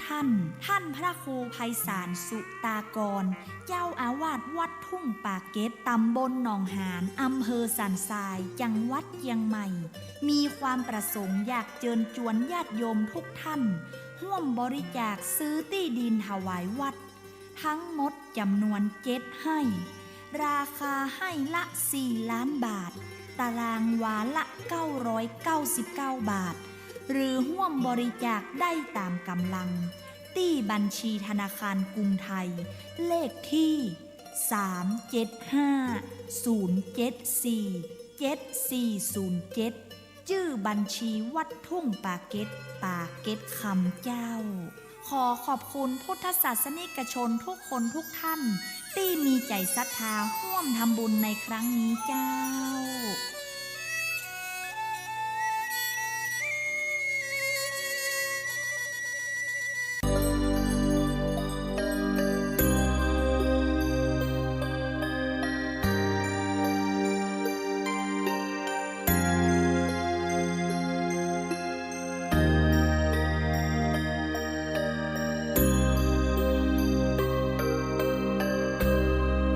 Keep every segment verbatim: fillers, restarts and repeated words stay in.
ท่าน ท่านพระครูไพศาล สุตากร เจ้าอาวาสวัดทุ่งป่าเก็ด ตำบลหนองหาน อำเภอสันทราย จังหวัดเจียงใหม่ มีความประสงค์อยากเจิญจวนญาติโยมทุกท่าน ร่วมบริจาคซื้อตี้ดินถวายวัด ทั้งหมดจำนวนเจ็ดไฮ่ ราคาไฮ่ละสี่ล้านบาท ตารางวาละเก้าร้อยเก้าสิบเก้าบาท หรือร่วมบริจาคได้ตามก๋ำลัง ตี้บัญชีธนาคารกรุงไทย เลขที่ สามเจ็ดห้า ศูนย์เจ็ดสี่ เจ็ดสี่ศูนย์เจ็ด จื้อบัญชีวัดทุ่งป่าเก็ด ป่าเก็ดคำเจ้า ขอขอบคุณพุทธศาสนิกชนทุกคนทุกท่าน ตี้มีใจ๋ศรัทธาร่วมทำบุญในครั้งนี้เจ้า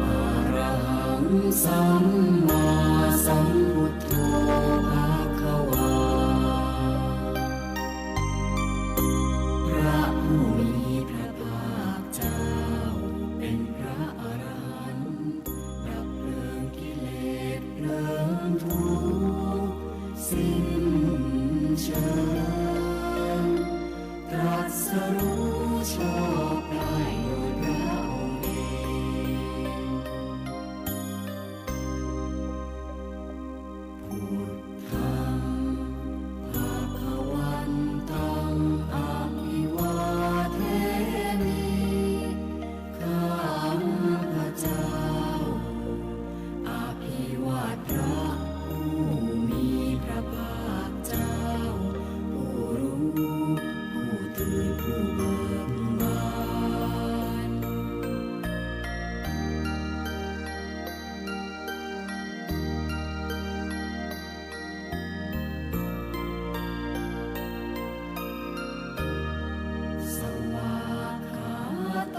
อะระหังสัมมาสัมพุทโธภะคะวา พระผู้มีพระภาคเจ้า เป๋นพระอรหันต์ ดับเพลิงกิเลสเพลิงทุกข์สิ้นเชิง ตรัสรู้ชอบได้โดยพระองค์เอง พุทธัง ภะคะวันตัง อะภิวาเทมิ ข้าพเจ้า อภิวาทพระผู้มีพระภาคเจ้า ผู้รู้ ผู้ตื่น ผู้เบิกบาน สวากขาโต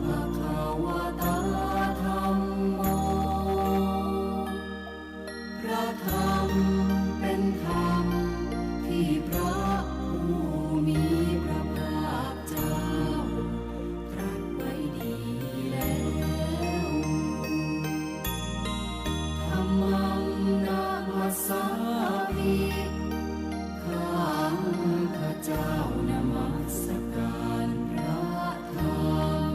ภะคะวะตา ธัมโม พระธรรมเป๋นธรรมตี้พระผู้มีพระภาคเจ้า ตรัสไว้ดีแล้ว ธัมมัง นะมัสสามิ ข้าพเจ้านมัสการพระธรรม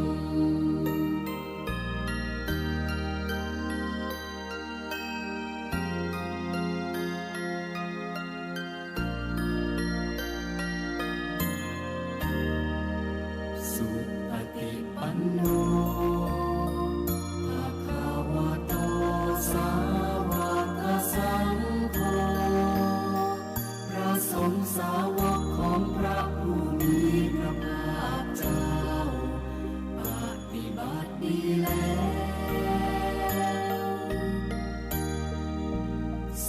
สุปฏิปันโน ภะคะวะโต สาวกสังโฆ พระสงฆ์สาวกของพระผู้มีพระภาคเจ้า ปฏิบัติดีแล้ว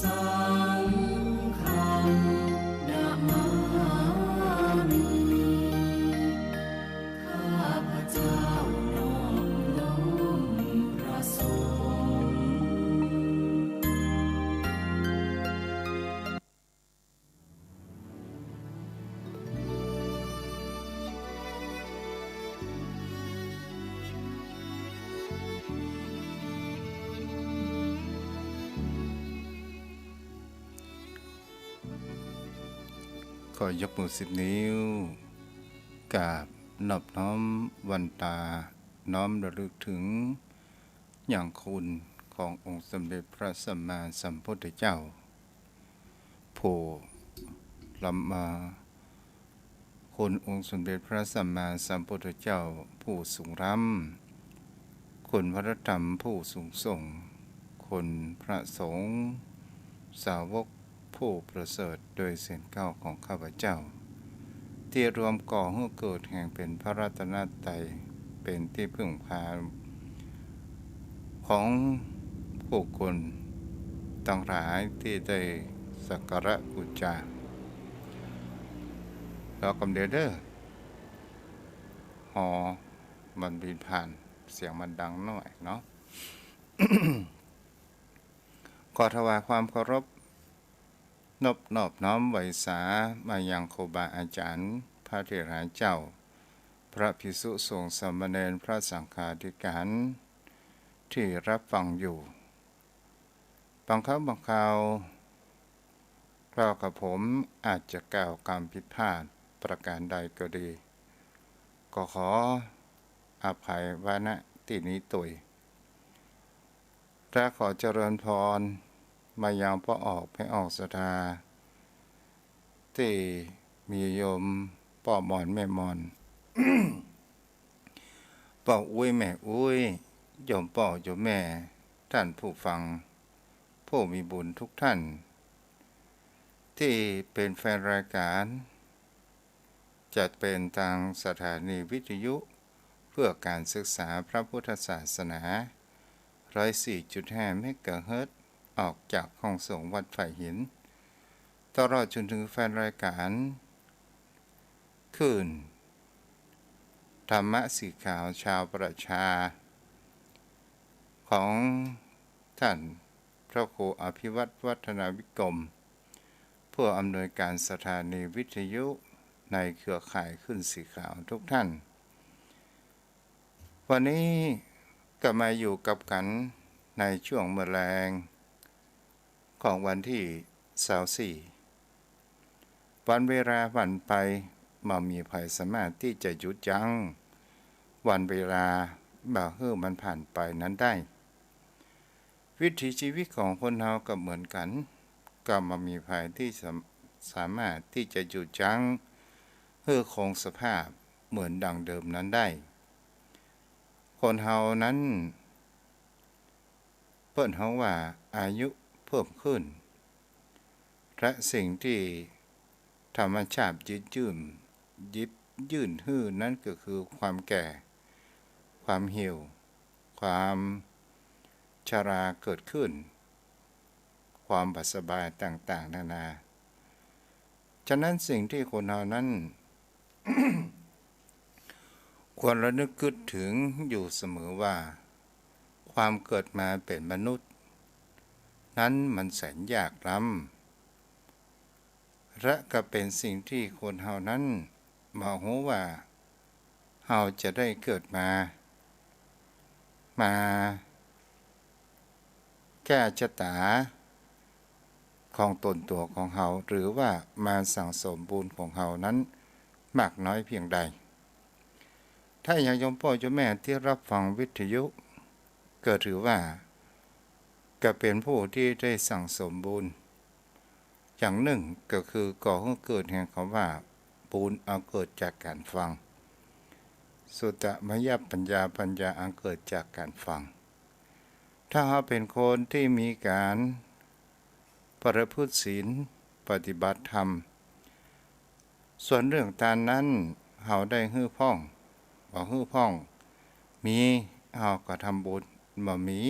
สังฆัง นะมามิ ข้าพเจ้านอบน้อมพระสงฆ์ ขอยกมือสิบนิ้ว กราบนอบน้อมวันตา น้อมระลึกถึง หยั่งคุณขององค์สมเด็จพระสัมมาสัมพุทธเจ้า ผู้ล้ำมา คุณองค์สมเด็จพระสัมมาสัมพุทธเจ้าผู้สูงล้ำ คุณพระธรรมผู้สูงส่ง คุณพระสงฆ์สาวก ผู้ประเสริฐโดยศีลเก้าของข้าพเจ้า ตี้รวมก่อหื้อเกิดแห่งเป๋นพระรัตนตรัย เป๋นตี้พึ่งพาของผู้คนตังหลายตี้ได้สักการะบูชา รอกำเดียวเด้อ ฮอมันบินผ่าน เสียงมันดังหน้อยเนาะ ขอถวายความเคารพ นบนอบน้อมไหว้สามายังครูบาอาจ๋ารย์ พระเถราเจ้า พระภิกษุสงฆ์สามเณร พระสังฆาธิการ ตี้ฮับฟังอยู่ บางครั้งบางคราว กล่าวกับผมอาจจะกล่าวกำผิดพลาดประการใดก็ดี ก็ขออภัยไว้ ณ ตี้นี้ตวย และขอเจริญพรมายังป้อออกแม่ออกศรัทธา ตี้มีโยมป้อหม่อนแม่หม่อน ป้ออุ๊ยแม่อุ๊ย โยมป้อโยมแม่ ต้านผู้ฟัง ผู้มีบุญทุกท่าน ตี้เป๋นแฟนรายการ จะเป๋นตางสถานีวิทยุเพื่อการศึกษาพระพุทธศาสนา ร้อยสี่จุดห้าเมกะเฮิรตซ์ ออกจากห้องส่งวัดไผ่หิน ตลอดจนถึงแฟนรายการ คลื่นธรรมะสีขาวชาวประชา ของท่านพระครูอภิวัฒน์ วัฒนาวิกรม ผู้อำนวยการสถานีวิทยุในเครือข่ายคลื่นสีขาวทุกท่าน วันนี้ก็มาอยู่กับกั๋นในช่วงเมื่อแลงของวันตี้ซาวสี่ วันเวลาผ่านไป บ่มีใผสามารถตี้จะหยุดยั้งวันเวลาบ่หื้อมันผ่านไปนั้นได้ วิถีชีวิตของคนเฮาก็เหมือนกั๋น ก็บ่มีใผตี้สา- สามารถตี้จะหยุดยั้งหื้อคงสภาพเหมือนดังเดิมนั้นได้ คนเฮานั้น เปิ้นฮ้องว่าอายุเพิ่มขึ้น และสิ่งตี้ธรรมชาติหยิบยื่น หยิบยื่นหื้อนั้นก็คือความแก่ ความเหี่ยว ความชราเกิดขึ้น ความบ่สบายต่างๆ นานา ฉะนั้นสิ่งตี้คนเฮานั้น ควรระลึกกึ๊ดถึงอยู่เสมอว่า ความเกิดมาเป๋นมนุษย์นั้นมันแสนยากล้ำ และก็เป๋นสิ่งตี้คนเฮานั้นบ่ฮู้ว่า เฮาจะได้เกิดมา มาแก้ชะตาของต๋นตั๋วของเฮา หรือว่ามาสั่งสมบุญของเฮานั้นมากน้อยเพียงใด ถ้าอย่างโยมป้อโยมแม่ตี้ฮับฟังวิทยุ ก็ถือว่า ก็เป๋นผู้ตี้ได้สั่งสมบุญ อย่างนึ่งก็คือก่อหื้อเกิดแห่งกำว่า บุญอันเกิดจากก๋านฟัง สุตตมยปัญญา ปัญญาอันเกิดจากก๋านฟัง ถ้าเฮาเป๋นคนตี้มีก๋านประพฤติศีล ปฏิบัติธรรม ส่วนเรื่องตานนั้น เฮาได้หื้อพ่อง บ่หื้อพ่อง มี เฮาก็ทำบุญ บ่มี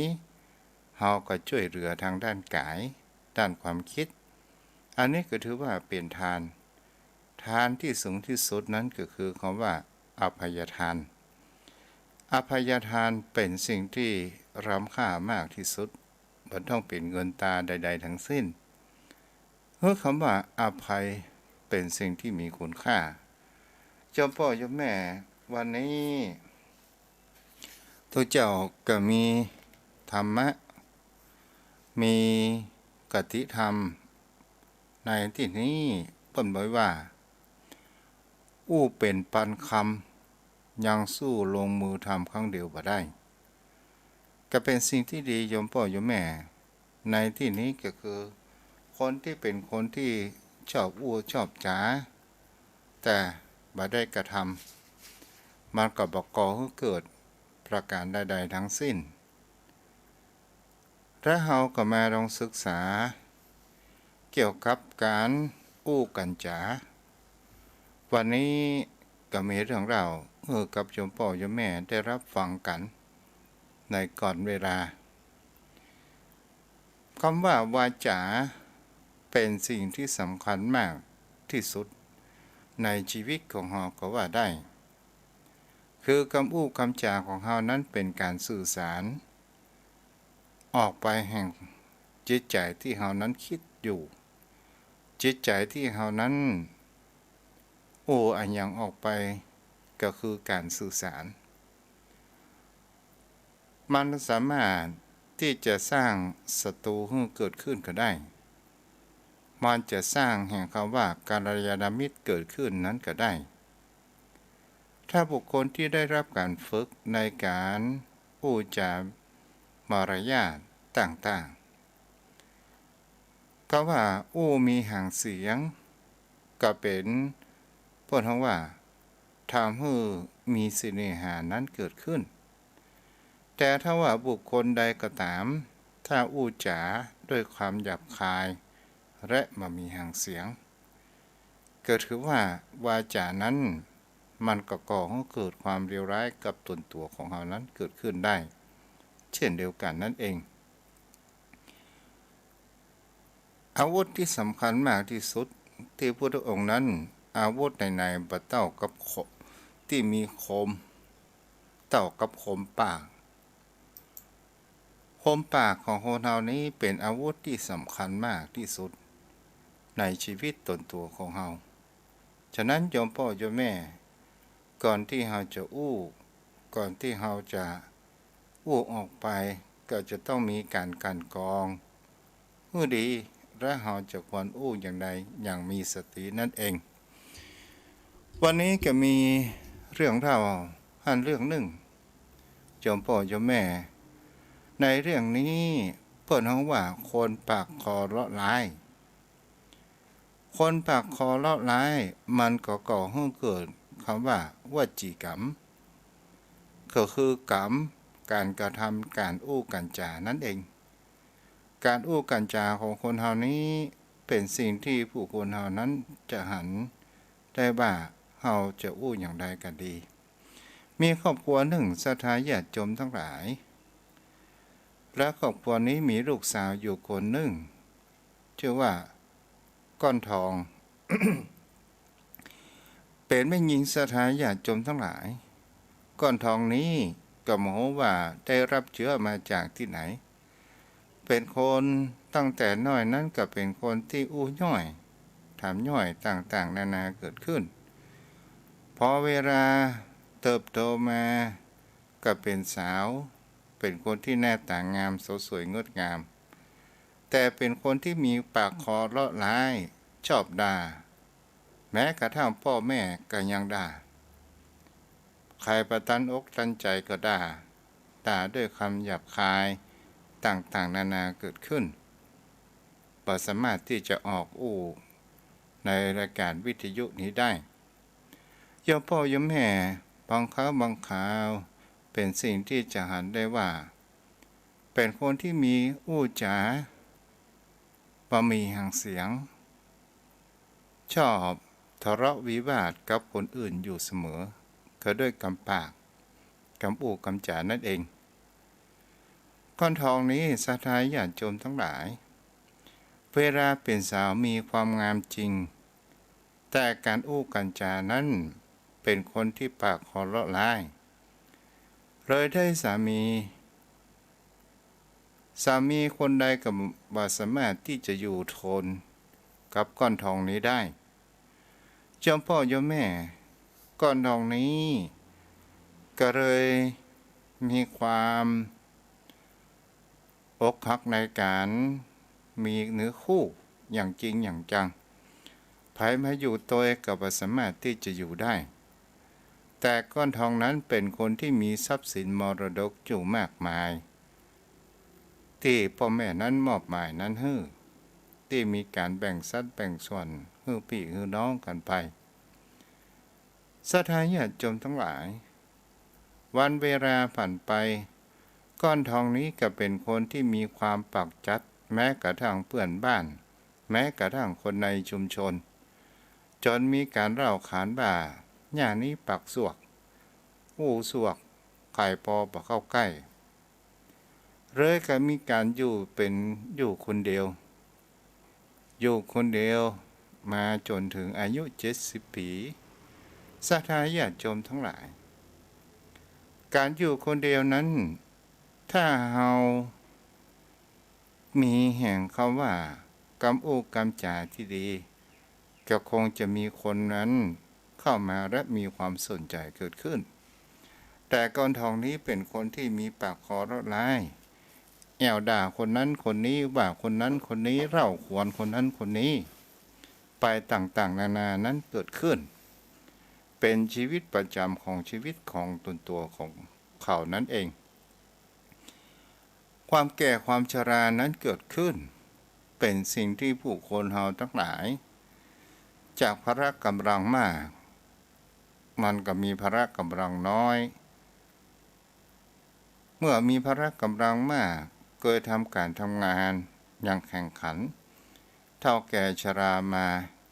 เฮาก็จ้วยเหลือตางด้านก๋าย ด้านความกึ๊ด อันนี้ก็ถือว่าเป๋นทาน ทานตี้สูงตี้สุดนั้นก็คือกำว่าอภัยทาน อภัยทานเป๋นสิ่งตี้ล้ำค่ามากตี้สุด บ่ต้องเป๋นเงินตราใดๆ ทั้งสิ้น หื้อกำว่าอภัยเป๋นสิ่งตี้มีคุณค่า โยมป้อโยมแม่ วันนี้ ตุ๊เจ้าก็มีธรรมะ มีคติธรรม ในตี้นี้เปิ้นบอกว่า อู้เป๋นปันคำ ยังสู้ลงมือทำครั้งเดียวบ่ได้ ก็เป๋นสิ่งตี้ดีโยมป้อโยมแม่ ในตี้นี้ก็คือ คนตี้เป๋นคนตี้ชอบอู้ชอบจ๋า แต่บ่ได้กระทำ มันก็บ่ก่อหื้อเกิดประก๋านใดๆ ทั้งสิ้น และเฮาก็มาลองศึกษา เกี่ยวกับก๋านอู้กัญจ๋า วันนี้ก็มีเรื่องเล่าหื้อกับโยมป้อโยมแม่ได้ฮับฟังกั๋น ในก่อนเวลา กำว่าวาจ๋าเป๋นสิ่งตี้สำคัญมากตี้สุดในจีวิตของเฮาก็ว่าได้ คือกำอู้กำจ๋าของเฮานั้นเป๋นก๋านสื่อสารออกไปแห่งจิตใจ๋ตี้เฮานั้นกึ๊ดอยู่ จิตใจ๋ตี้เฮานั้นอู้อะหยังออกไป ก็คือก๋านสื่อสาร มันสามารถตี้จะสร้างศัตรูหื้อเกิดขึ้นก็ได้ มันจะสร้างแห่งกำว่ากัลยาณมิตรเกิดขึ้นนั้นก็ได้ ถ้าบุคคลตี้ได้ฮับก๋านฝึกในก๋านอู้จ๋ามารยาทต่างๆ กำว่าอู้มีหางเสียง ก็เป๋น เปิ้นฮ้องว่า ทำหื้อมีเสน่หานั้นเกิดขึ้น แต่ถ้าว่าบุคคลใดก็ต๋าม ถ้าอู้จ๋าด้วยความหยาบคาย และบ่มีหางเสียง ก็ถือว่าวาจ๋านั้น มันก็ก่อหื้อเกิดความเลวร้ายกับต๋นตั๋วของเฮานั้นเกิดขึ้นได้ เช่นเดียวกั๋นนั้นเอง อาวุธตี้สำคัญมากตี้สุดตี้พุทธองค์นั้น อาวุธไหนๆ บ่เต้ากับคม ตี้มีคม เต้ากับคมปาก คมปากของคนเฮานี้เป๋นอาวุธตี้สำคัญมากตี้สุดในชีวิตต๋นตั๋วของเฮา ฉะนั้นโยมป้อโยมแม่ ก่อนตี้เฮาจะอู้ ก่อนตี้เฮาจะอู้ออกไป ก็จะต้องมีก๋านกลั่นกรองหื้อดี และเฮาจะควรอู้อย่างใดอย่างมีสตินั้นเอง วันนี้ก็มีเรื่องเล่าหั้นเรื่องนึ่ง โยมป้อโยมแม่ ในเรื่องนี้เปิ้นฮ้องว่าคนปากคอเลาะร้าย คนปากคอเลาะร้าย มันก็ก่อหื้อเกิดกำว่าวจีกรรม ก็คือกรรม ก๋านกระทำ ก๋านอู้ก๋านจ๋านั้นเอง ก๋านอู้ก๋านจ๋าของคนเฮานี้เป๋นสิ่งตี้ผู้คนเฮานั้นจะหันได้ว่าเฮาจะอู้อย่างใดกั๋นดี มีครอบครัวนึ่งศรัทธาญาติโยมตังหลาย และครอบครัวนี้มีลูกสาวอยู่คนนึ่ง จื้อว่าก้อนทอง เป๋นแม่ญิงศรัทธาญาติโยมตังหลาย ก้อนทองนี้ก็บ่ฮู้ว่าได้ฮับเจื๊อมาจากตี้ไหน เป๋นคนตั้งแต่น้อยนั้นก็เป๋นคนตี้อู้ย้อย ถามย้อยต่างๆ นานาเกิดขึ้น พอเวลาเติบโตมาก็เป๋นสาว เป๋นคนตี้หน้าต๋างาม สาวสวยงดงาม แต่เป๋นคนตี้มีปากคอเลาะร้าย ชอบด่า แม้กระทั่งป้อแม่ก็ยังด่า ใผบ่ตันอกตันใจ๋ก็ด่า ด่าด้วยกำหยาบคายต่างๆ นานาเกิดขึ้น บ่สามารถตี้จะออกอู้ในรายก๋านวิทยุนี้ได้ โยมป้อโยมแม่ บางคราวบางคราวเป๋นสิ่งตี้จะหันได้ว่า เป๋นคนตี้มีอู้จ๋าบ่มีหางเสียง ชอบทะเลาะวิวาทกับคนอื่นอยู่เสมอ ก็ด้วยกำปาก กำอู้กำจ๋านั้นเอง ก้อนทองนี้ศรัทธาญาติโยมตังหลาย เวลาเป๋นสาวมีความงามจริง แต่ก๋านอู้ก๋านจ๋านั้นเป๋นคนตี้ปากคอเลาะร้าย เลยได้สามี สามีคนใดก็บ่สามารถตี้จะอยู่ทนกับก้อนทองนี้ได้ โยมป้อโยมแม่ ก้อนทองนี้ก็เลยมีความ อกหักในก๋านมีเนื้อคู่อย่างจริงอย่างจัง ใผมาอยู่ตวยก็บ่สามารถตี้จะอยู่ได้ แต่ก้อนทองนั้นเป๋นคนตี้มีทรัพย์สินมรดกอยู่มากมาย ตี้ป้อแม่นั้นมอบหมายนั้นหื้อ ตี้มีก๋านแบ่งสัดแบ่งส่วนหื้อปี้หื้อน้องกั๋นไป ศรัทธาญาติโยมตังหลาย วันเวลาผ่านไป ก้อนทองนี้ก็เป๋นคนตี้มีความปากจัด แม้กระทั่งเปื้อนบ้าน แม้กระทั่งคนในชุมชน จ๋นมีก๋านเล่าขานว่า หญ้านี้ปากสวก อู้สวก ใผปอบ่เข้าใก้ เลยก็มีก๋านอยู่เป๋นอยู่คนเดียว อยู่คนเดียวมาจ๋นเถิงอายุเจ็ดสิบปี๋ ศรัทธาญาติโยมตังหลาย ก๋านอยู่คนเดียวนั้น ถ้าเฮามีแหงกำว่ากำอู้กำจ๋าตี้ดี ก็คงจะมีคนนั้นเข้ามาและมีความสนใจ๋เกิดขึ้น แต่ก้อนทองนี้เป๋นคนตี้มีปากคอเลาะร้าย แอ่วด่าคนนั้นคนนี้ ว่าคนนั้นคนนี้ เล่าขวัญคนนั้นคนนี้ ไปต่างๆ นานานั้นเกิดขึ้น เป๋นชีวิตประจ๋ำของชีวิตของตนตัวของเขานั้นเอง ความแก่ความชรานั้นเกิดขึ้น เป๋นสิ่งตี้ผู้คนเฮาตังหลาย จากพละก๋ำลังมาก มันก็มีพละก๋ำลังน้อย เมื่อมีพละก๋ำลังมาก เกยทำก๋านทำงานอย่างแข่งขัน เฒ่าแก่ชรามา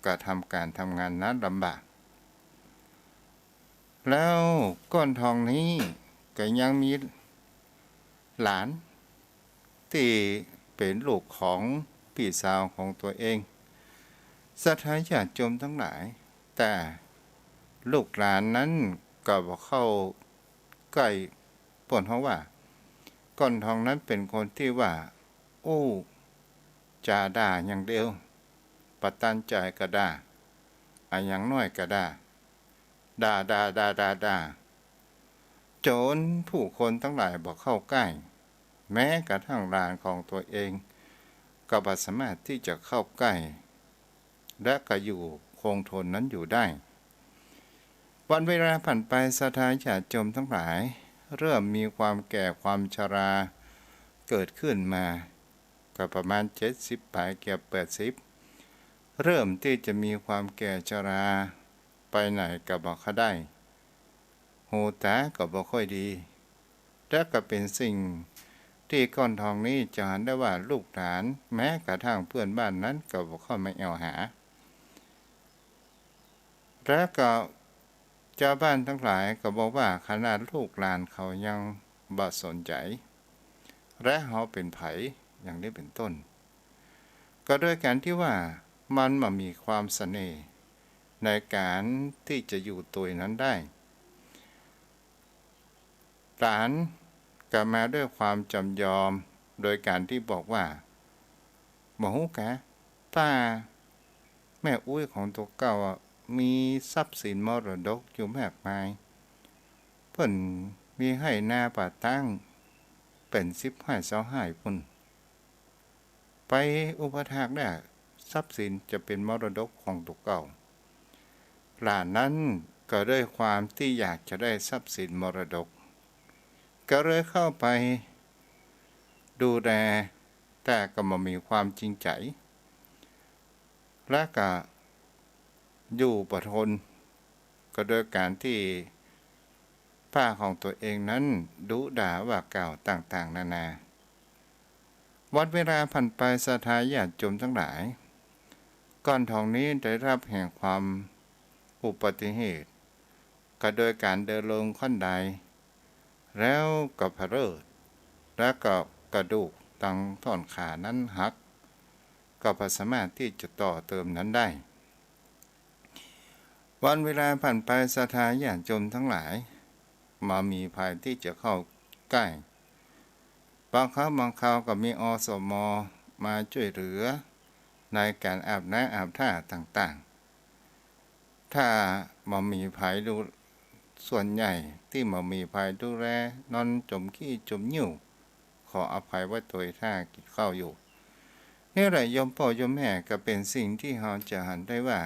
ก็ทำก๋านทำงานนั้นลำบาก แล้วก้อนทองนี้ก็ยังมีหลานตี้เป๋นลูกของปี้สาวของตั๋วเอง ศรัทธาญาติโยมตังหลาย แต่ลูกหลานนั้นก็บ่เข้าใก้ เปิ้นฮ้องว่า ก้อนทองนั้นเป๋นคนตี้ว่า อู้จ๋าด่าอย่างเดียว บ่ตันใจ๋ก็ด่า อะหยังน้อยก็ด่า ด่า ด่า ด่า ด่า ด่า จ๋นผู้คนตังหลายบ่เข้าใก้ แม้กระทั่งหลานของตั๋วเอง ก็บ่สามารถตี้จะเข้าใก้ และก็อยู่คงทนนั้นอยู่ได้ วันเวลาผ่านไป ศรัทธาญาติโยมตังหลาย เริ่มมีความแก่ความชราเกิดขึ้นมา ก็ประมาณเจ็ดสิบป๋ายเกือบแปดสิบ เริ่มตี้จะมีความแก่ชรา ไปไหนก็บ่ค่อยได้ หูต๋าก็บ่ค่อยดี และก็เป๋นสิ่งตี้ก้อนทองนี้จะหันได้ว่าลูกหลาน แม้กระทั่งเปื้อนบ้านนั้นก็บ่เข้ามาแอ่วหา และก็จาวบ้านตังหลายก็บอกว่าขนาดลูกหลานเขายังบ่สนใจ๋ และเฮาเป๋นใผ อย่างนี้เป๋นต้น ก็โดยก๋านตี้ว่ามันบ่มีความเสน่ห์ในก๋านตี้จะอยู่ตวยนั้นได้ หลานก็มาด้วยความจ๋ำยอม โดยก๋านตี้บอกว่า บ่ฮู้กา ป้าแม่อุ๊ยของตั๋วเก่าอะ มีทรัพย์สินมรดกอยู่มากมาย เปิ้นมีไฮ่นาป่าตั้งเป๋นสิบไฮ่ซาวไฮ่ปุ้น ไปอุปถากได้ ทรัพย์สินจะเป๋นมรดกของตั๋วเก่า หลานนั้นก็ด้วยความตี้อยากจะได้ทรัพย์สินมรดก ก็เลยเข้าไปดูแล แต่ก็บ่มีความจริงใจ๋ และก็อยู่บ่ทน ก็โดยก๋านตี้ป้าของตั๋วเองนั้นดุด่าว่ากล่าวต่างๆ นานา วันเวลาผ่านไป ศรัทธาญาติโยมตังหลาย ก้อนทองนี้ได้ฮับแหงความอุบัติเหตุ ก็โดยก๋านเดินลงขั้นได แล้วก็พะเลิด แล้วก็กระดูกตังต้อนขานั้นหัก ก็บ่สามารถตี้จะต่อเติมนั้นได้ วันเวลาผ่านไป ศรัทธาญาติโยมตังหลาย บ่มีใผตี้จะเข้าใก้ บางครั้งบางคราวก็มี อสม. มาจ้วยเหลือในก๋านอาบน้ำอาบท่าต่างๆ ถ้าบ่มีใผดู ส่วนใหญ่ตี้บ่มีใผดูแล นอนจ๋มขี้จ๋มเยี่ยว ขออภัยว่าตวยถ้ากิ๋นข้าวอยู่ นี่แหละโยมป้อโยมแม่ ก็เป๋นสิ่งตี้เฮาจะหันได้ว่า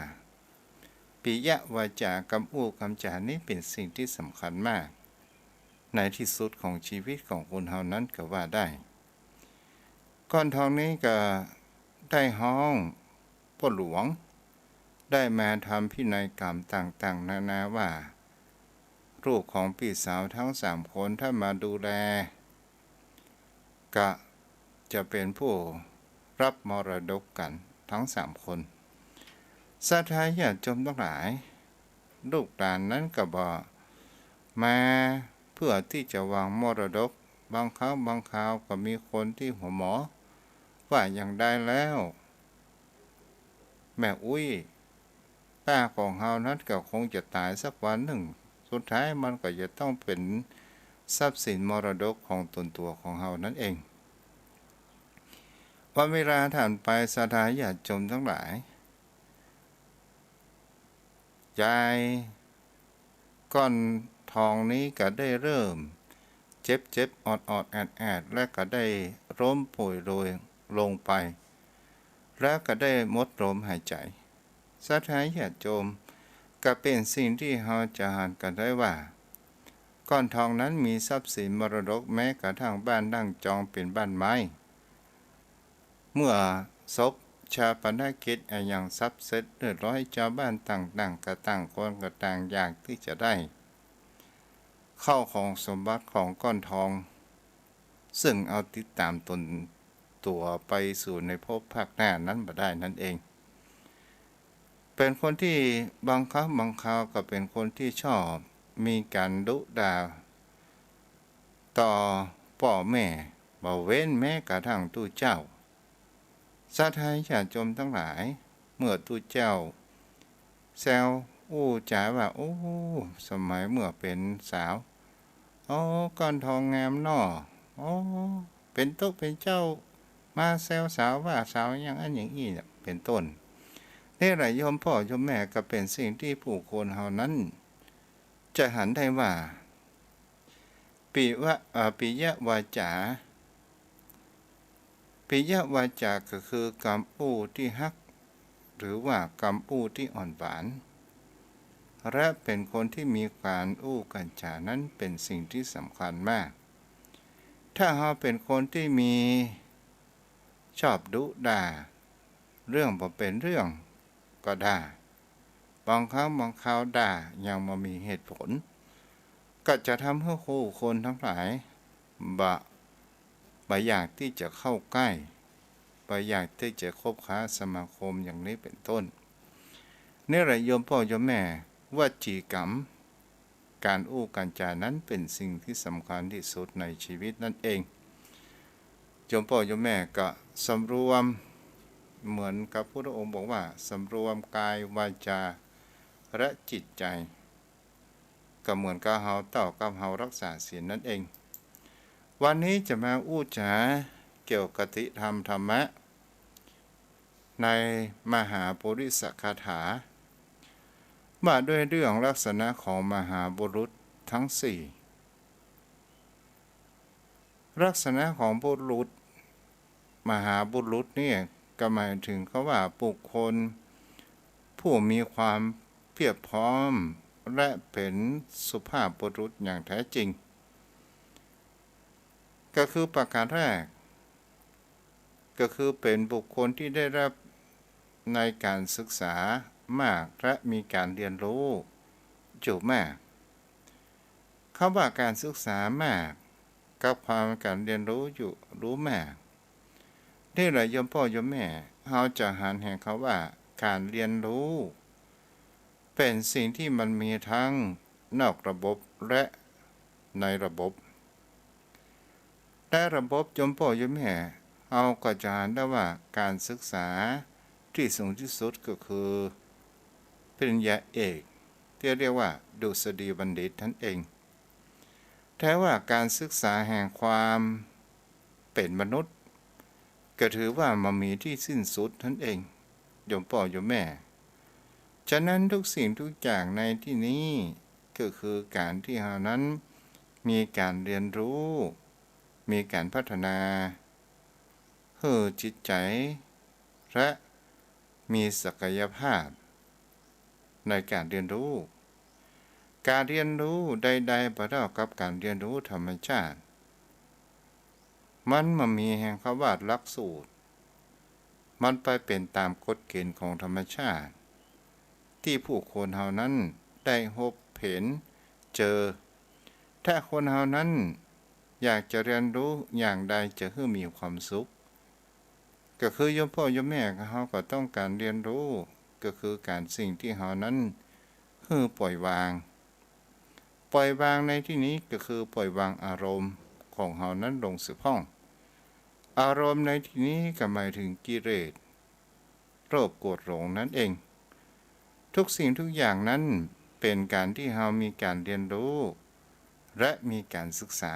ปิยะวาจากำอู้กำจ๋านี้เป๋นสิ่งตี้สำคัญมาก ในตี้สุดของจีวิตของคนเฮานั้นก็ว่าได้ ก้อนทองนี้ก็ได้ฮ้องป้อหลวง ได้มาทำพินัยกรรมต่างๆ นานาว่า ลูกของปี้สาวตึงสามคนถ้ามาดูแล ก็จะเป๋นผู้ฮับมรดกกั๋นตึงสามคน ศรัทธาญาติโยมตังหลาย ลูกหลานนั้นก็บ่มาเปื้อตี้จะหวังมรดก บางครั้งบางคราวก็มีคนตี้หัวหมอว่าอย่างใดแล้ว แม่อุ๊ย ป้าของเฮานั้นก็คงจะต๋ายสักวันนึ่ง สุดท้ายมันก็จะต้องเป๋น ทรัพย์สินมรดกของตนตั๋วของเฮานั้นเอง วันเวลาผ่านไป ศรัทธาญาติโยมตังหลาย ยายก้อนทองนี้ก็ได้เริ่มเจ็บๆ ออดๆ แอดๆ และก็ได้ล้มป่วยโดยลงไป และก็ได้หมดลมหายใจ ศรัทธาญาติโยม ก็เป๋นสิ่งตี้เฮาจะหันกั๋นได้ว่า ก้อนทองนั้นมีทรัพย์สินมรดก แม้กระทั่งบ้านดั้งจองเป๋นบ้านไม้ เมื่อศพฌาปนกิจอะหยังสับเสร็จเรียบร้อย จาวบ้านต่างๆ ก็ต่างคนก็ต่างอยากตี้จะได้ ข้าวของสมบัติของก้อนทอง ซึ่งเอาติดต๋ามตนตั๋วไปสู่ในภพภาคหน้านั้นบ่ได้นั้นเอง เป๋นคนตี้บางครั้งบางคราวก็เป๋นคนตี้ชอบมีก๋านดุด่าต่อป้อแม่ บ่เว้นแม้กระทั่งตุ๊เจ้า ศรัทธาญาติโยมตังหลาย เมื่อตุ๊เจ้าแซวอู้จ๋าว่า โอ้ สมัยเมื่อเป๋นสาว โอ้ ก้อนทองงามน้อ โอ้ เป๋นตุ๊เป๋นเจ้า มาแซวสาวว่าสาวอย่างอั้นอย่างอี้ เป๋นต้น นี่แหละโยมป้อโยมแม่ ก็เป๋นสิ่งตี้ผู้คนเฮานั้นจะหันได้ว่า ปิวะ เอ่อ ปิยวาจา ปิยวาจาก็คือกำอู้ตี้ฮัก หรือว่ากำอู้ตี้อ่อนหวาน และเป๋นคนตี้มีก๋านอู้ก๋านจ๋านั้นเป๋นสิ่งตี้สำคัญมาก ถ้าเฮาเป๋นคนตี้มีชอบดุด่า เรื่องบ่เป๋นเรื่องก็ด่า บางครั้งบางคราวด่าอย่างบ่มีเหตุผล ก็จะทำหื้อผู้คนตังหลายบ่ บ่อยากตี้จะเข้าใก้ บ่อยากตี้จะคบค้าสมาคมอย่างนี้เป๋นต้น นี่แหละโยมป้อโยมแม่ วจีกรรม ก๋านอู้ก๋านจ๋านั้นเป๋นสิ่งตี้สำคัญตี้สุดในชีวิตนั้นเอง โยมป้อโยมแม่ก็สำรวม เหมือนกับพุทธองค์บอกว่า สำรวมกายวาจาและจิตใจ ก็เหมือนกับเฮาเต้ากับเฮารักษาศีลนั้นเอง วันนี้จะมาอู้จ๋าเกี่ยวกับคติธรรมธรรมะ ในมหาปุริสคาถา ว่าด้วยเรื่องลักษณะของมหาบุรุษทั้งสี่ ลักษณะของบุรุษ มหาบุรุษเนี่ยก็หมายถึงคำว่าบุคคลผู้มีความเพียบพร้อม และเป๋นสุภาพบุรุษอย่างแท้จริง ก็คือประการแรก ก็คือเป๋นบุคคลตี้ได้ฮับในก๋านศึกษามาก และมีก๋านเฮียนฮู้อยู่มาก คำว่าก๋านศึกษามาก กับความก๋านเฮียนฮู้อยู่ ฮู้มาก นี่แหละโยมป้อโยมแม่ เฮาจะหันแห่งคำว่าก๋านเฮียนฮู้ เป๋นสิ่งตี้มันมีทั้งนอกระบบและในระบบ ในระบบโยมป้อโยมแม่ เฮาก็จะหันได้ว่าก๋านศึกษาตี้สูงตี้สุดก็คือปริญญาเอก ตี้เรียกว่าดุษฎีบัณฑิตนั้นเอง แต่ว่าก๋านศึกษาแห่งความเป๋นมนุษย์ ก็ถือว่าบ่มีตี้สิ้นสุดนั้นเอง โยมป้อโยมแม่ ฉะนั้นทุกสิ่งทุกอย่างในตี้นี้ ก็คือก๋านตี้เฮานั้นมีก๋านเฮียนฮู้ มีก๋านพัฒนาหื้อจิตใจ๋ และมีศักยภาพในก๋านเฮียนฮู้ ก๋านเฮียนฮู้ใดๆ บ่เต้ากับก๋านเฮียนฮู้ธรรมชาติ มันบ่มีแห่งคำว่าหลักสูตร มันไปเป๋นต๋ามกฎเกณฑ์ของธรรมชาติ ตี้ผู้คนเฮานั้นได้พบเห็นเจอ ถ้าคนเฮานั้นอยากจะเฮียนฮู้อย่างใดจะหื้อมีความสุข ก็คือโยมป้อโยมแม่เฮาก็ต้องก๋านเฮียนฮู้ ก็คือก๋านสิ่งตี้เฮานั้นหื้อปล่อยวาง ปล่อยวางในตี้นี้ก็คือปล่อยวางอารมณ์ของเฮานั้นลงเสียพ่อง อารมณ์ในตี้นี้ก็หมายถึงกิเลส โลภโกรธหลงนั้นเอง ทุกสิ่งทุกอย่างนั้นเป๋นก๋านตี้เฮามีก๋านเฮียนฮู้ และมีก๋านศึกษา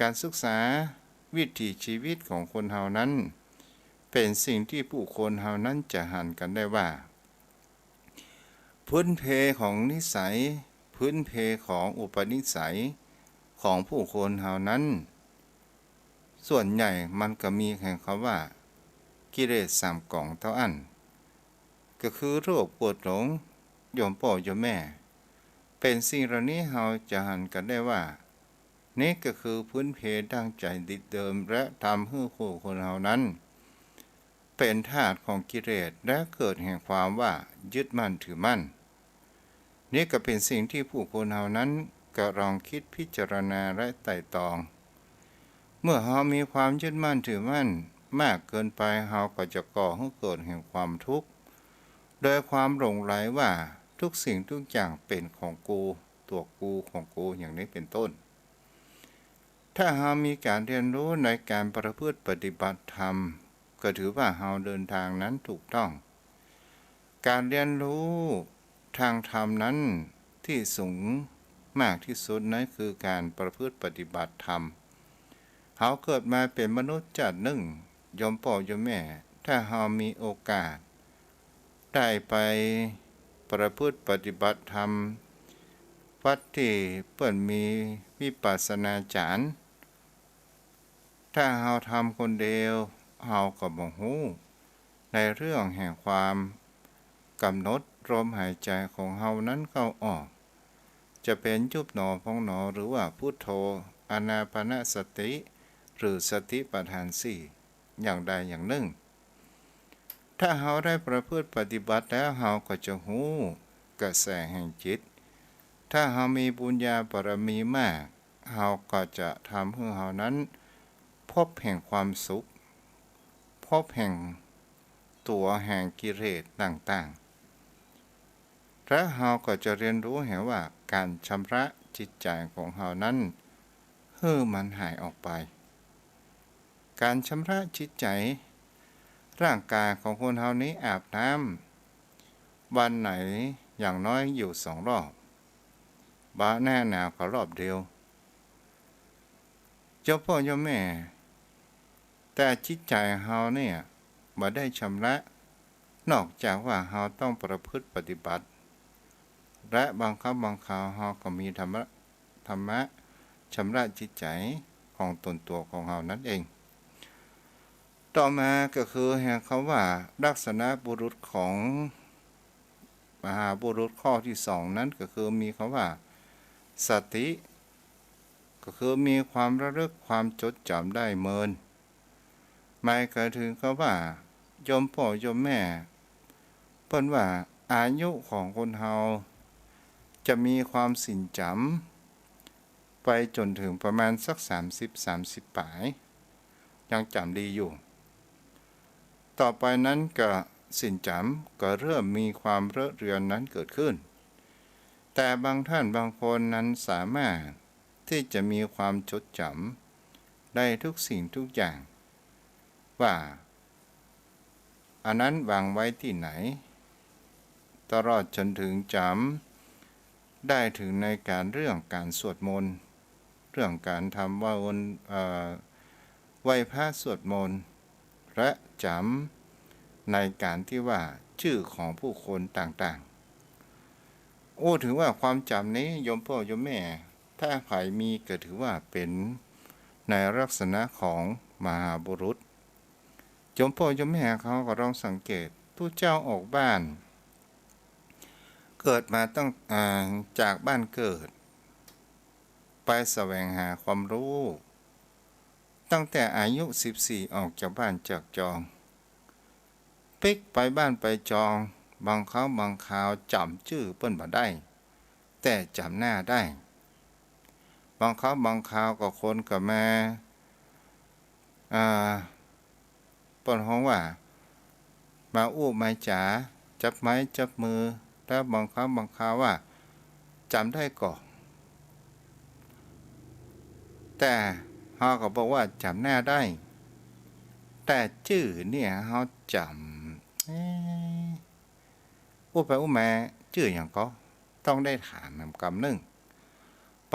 ก๋านศึกษาวิถีชีวิตของคนเฮานั้น เป๋นสิ่งตี้ผู้คนเฮานั้นจะหันกั๋นได้ว่า พื้นเพของนิสัย พื้นเพของอุปนิสัยของผู้คนเฮานั้น ส่วนใหญ่มันก็มีแห่งกำว่า กิเลสสามก๋องเต้าอั้น ก็คือโลภ โกรธ หลง โยมป้อโยมแม่ เป๋นสิ่งเหล่านี้เฮาจะหันกั๋นได้ว่า นี้ก็คือพื้นเพดั้งใจดิบเดิม และทำหื้อผู้คนเฮานั้น เป๋นทาสของกิเลส และเกิดแห่งความว่ายึดมั่นถือมั่น นี้ก็เป๋นสิ่งตี้ผู้คนเฮานั้นก็ลองกึ๊ดพิจารณาและไตร่ตรอง เมื่อเฮามีความยึดมั่นถือมั่นมากเกินไป เฮาก็จะก่อหื้อเกิดแห่งความทุกข์ โดยความหลงใหลว่าทุกสิ่งทุกอย่างเป๋นของกู ตั๋วกู ของกู อย่างนี้เป๋นต้น ถ้าเฮามีก๋านเฮียนฮู้ในก๋านประพฤติปฏิบัติธรรม ก็ถือว่าเฮาเดินตางนั้นถูกต้อง ก๋านเฮียนฮู้ตางธรรมนั้นตี้สูงมากตี้สุดนั้นคือก๋านประพฤติปฏิบัติธรรม เฮาเกิดมาเป๋นมนุษย์จาตินึ่ง โยมป้อโยมแม่ ถ้าเฮามีโอกาส ได้ไปประพฤติปฏิบัติธรรม วัดตี้เปิ้นมีวิปัสสนาจ๋ารย์ ถ้าเฮาทำคนเดียว เฮาก็บ่ฮู้ในเรื่องแห่งความก๋ำหนดลมหายใจ๋ของเฮานั้นเข้าออก จะเป๋นยุบหนอพองหนอ หรือว่าพุทโธ อานาปานสติ หรือสติปัฏฐานสี่ อย่างใดอย่างนึ่ง ถ้าเฮาได้ประพฤติปฏิบัติแล้ว เฮาก็จะฮู้กระแสแห่งจิต ถ้าเฮามีบุญญาบารมีมาก เฮาก็จะทำหื้อเฮานั้นพบแห่งความสุข พบแห่งตั๋วแห่งกิเลสต่างๆ และเฮาก็จะเฮียนฮู้แหมว่าก๋านชำระจิตใจ๋ของเฮานั้น หื้อมันหายออกไป ก๋านชำระจิตใจ๋ ร่างก๋ายของคนเฮานี้อาบน้ำวันไหนอย่างน้อยอยู่สองรอบ บ่าหน้าหนาวก็รอบเดียว โยมป้อโยมแม่ แต่จิตใจ๋เฮาเนี่ยบ่ได้ชำระ นอกจากว่าเฮาต้องประพฤติปฏิบัติ และบางครั้งบางคราวเฮาก็มีธรรมะ ธรรมะชำระจิตใจ๋ของตนตั๋วของเฮานั้นเอง ต่อมาก็คือแห่งกำว่าลักษณะบุรุษของมหาบุรุษข้อตี้สองนั้นก็คือมีกำว่าสติ ก็คือมีความระลึกความจดจ๋ำได้เมิน หมายกะเถิงกำว่าโยมป้อโยมแม่ เปิ้นว่าอายุของคนเฮาจะมีความสินจ๋ำไปจ๋นเถิงประมาณสักสามสิบ สามสิบป๋าย ยังจ๋ำดีอยู่ ต่อไปนั้นกะสินจ๋ำกะเริ่มมีความเลอะเลือนนั้นเกิดขึ้น แต่บางท่านบางคนนั้นสามารถตี้จะมีความจดจ๋ำได้ทุกสิ่งทุกอย่าง ว่าอันนั้นวางไว้ตี้ไหน ตลอดจ๋นเถิงจ๋ำได้เถิงในก๋านเรื่องก๋านสวดมนต์ เรื่องก๋านทำว่าวน เอ่อ ไหว้พระสวดมนต์ และจ๋ำในก๋านตี้ว่าจื้อของผู้คนต่างๆ อู้เถิงว่าความจ๋ำนี้โยมป้อโยมแม่ ถ้าใผมีก็ถือว่าเป๋นในลักษณะของมหาบุรุษ โยมป้อโยมแม่เขาก็ลองสังเกต ตุ๊เจ้าออกบ้าน เกิดมาตั้ง อ่า จากบ้านเกิด ไปแสวงหาความฮู้ ตั้งแต่อายุสิบสี่ออกจากบ้านจากจอง ปิ๊กไปบ้านไปจอง บางครั้งบางคราวจ๋ำจื้อเปิ้นบ่ได้ แต่จ๋ำหน้าได้ บางครั้งบางคราวก็คนก็มา อ่า เปิ้นฮ้องว่า มาอู้มาจ๋า จับไม้จับมือ แล้วบางครั้งบางคราวว่าจ๋ำได้ก่อ แต่เฮาก็บอกว่าจ๋ำหน้าได้ แต่จื้อเนี่ยเฮาจ๋ำ เอ๊ะ อู้ไปอู้มาจื้อหยังก่อ ต้องได้ถามแหมกำนึ่ง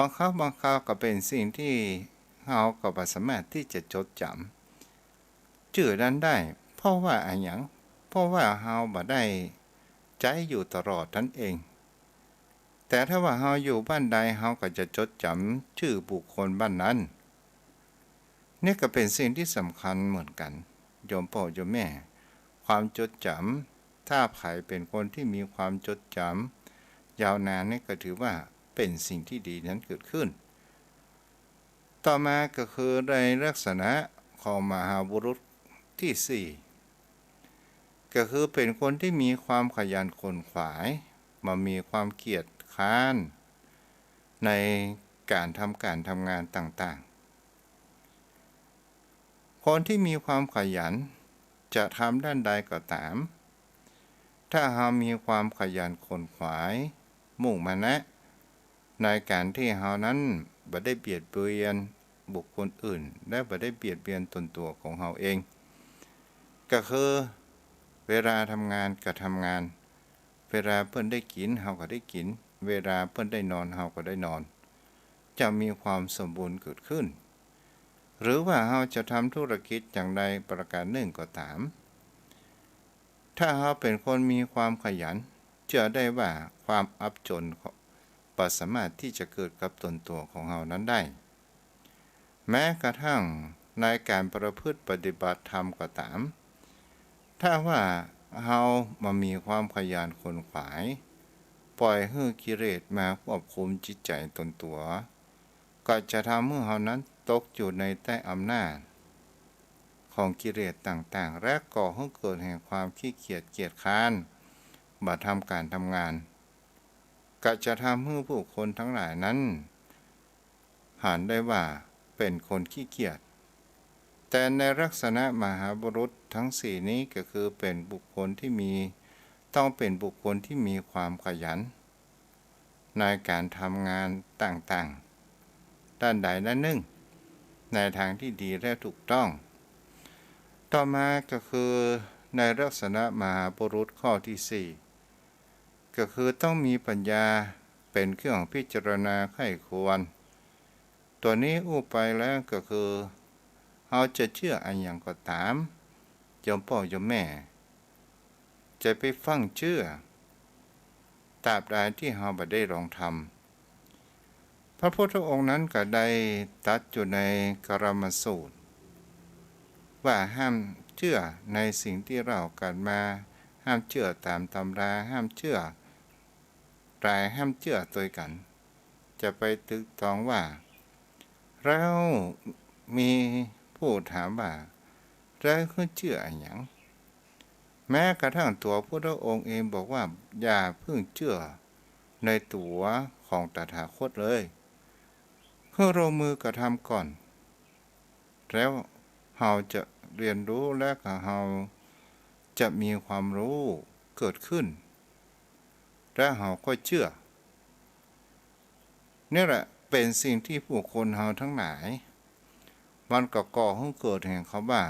างคราวบางคราวก็เป๋นสิ่งตี้เฮาก็บ่สามารถตี้จะจดจ๋ำจื้อนั้นได้ เพราะว่าอะหยัง เพราะว่าเฮาบ่ได้ใจ๊อยู่ตลอดนั้นเอง แต่ถ้าว่าเฮาอยู่บ้านใด เฮาก็จะจดจ๋ำจื้อบุคคลบ้านนั้น นี่ก็เป๋นสิ่งตี้สำคัญเหมือนกั๋น โยมป้อโยมแม่ ความจดจ๋ำ ถ้าใผเป๋นคนตี้มีความจดจ๋ำยาวนาน นี่ก็ถือว่าเป๋นสิ่งตี้ดีนั้นเกิดขึ้น ต่อมาก็คือในลักษณะของมหาบุรุษตี้สี่ ก็คือเป๋นคนตี้มีความขยันขวนขวาย บ่มีความเกียจคร้านในก๋านทำก๋านทำงานต่างๆ คนตี้มีความขยันจะทำด้านใดก็ต๋าม ถ้าเฮามีความขยันขวนขวาย มุ่งมานะ ในก๋านตี้เฮานั้นบ่ได้เบียดเบียนบุคคลอื่น และบ่ได้เบียดเบียนตนตั๋วของเฮาเอง ก็คือเวลาทำงานก็ทำงาน เวลาเปิ้นได้กิ๋นเฮาก็ได้กิ๋น เวลาเปิ้นได้นอนเฮาก็ได้นอน จะมีความสมบูรณ์เกิดขึ้น หรือว่าเฮาจะทำธุรกิจอย่างใดประก๋านนึ่งก็ต๋าม ถ้าเฮาเป๋นคนมีความขยัน เจื้อได้ว่าความอับจนบ่สามารถตี้จะเกิดกับตนตั๋วของเฮานั้นได้ แม้กระทั่งในก๋านประพฤติปฏิบัติธรรมก็ต๋าม ถ้าว่าเฮาบ่มีความขยันขวนขวาย ป่อยหื้อกิเลสมาควบคุมจิตใจ๋ตนตั๋ว ก็จะทำหื้อเฮานั้นตกอยู่ในใต้อำนาจของกิเลสต่างๆ และก่อหื้อเกิดแห่งความขี้เกียจเกียจคร้าน บ่ทำก๋านทำงาน ก็จะทำหื้อผู้คนตังหลายนั้น หันได้ว่าเป๋นคนขี้เกียจ แต่ในลักษณะมหาบุรุษตังสี่นี้ก็คือเป๋นบุคคลตี้มี ต้องเป๋นบุคคลตี้มีความขยันในก๋านทำงานต่างๆ ด้านใดด้านนึ่ง ในตางตี้ดีและถูกต้อง ต่อมาก็คือในลักษณะมหาบุรุษข้อตี้สี่ ก็คือต้องมีปัญญาเป๋นเครื่องพิจารณาใคร่ครวญ ตั๋วนี้อู้ไปแล้วก็คือ เฮาจะเจื้ออะหยังก็ต๋าม โยมป้อโยมแม่ จะไปฟั่งเจื้อ ตราบใดตี้เฮาบ่ได้ลองทำ พระพุทธองค์นั้นก็ได้ตรัสอยู่ในกรมสูตร ว่าห้ามเจื้อในสิ่งตี้เล่ากั๋นมา ห้ามเจื้อต๋ามตำรา ห้ามเจื้อหลาย ห้ามเจื้อตวยกั๋น จะไปตึกตองว่า แล้วมีผู้ถามว่า แล้วหื้อเจื้ออะหยัง แม้กระทั่งตั๋วพุทธองค์เองบอกว่า อย่าเพิ่งเจื้อในตั๋วของตถาคตเลย หื้อลงมือกระทำก่อน แล้วเฮาจะเรียนรู้ และก็เฮาจะมีความรู้เกิดขึ้น แล้วเฮาก็เจื้อ นี่แหละเป๋นสิ่งตี้ผู้คนเฮาตังหลาย มันก็ก่อหื้อเกิดแห่งคำว่า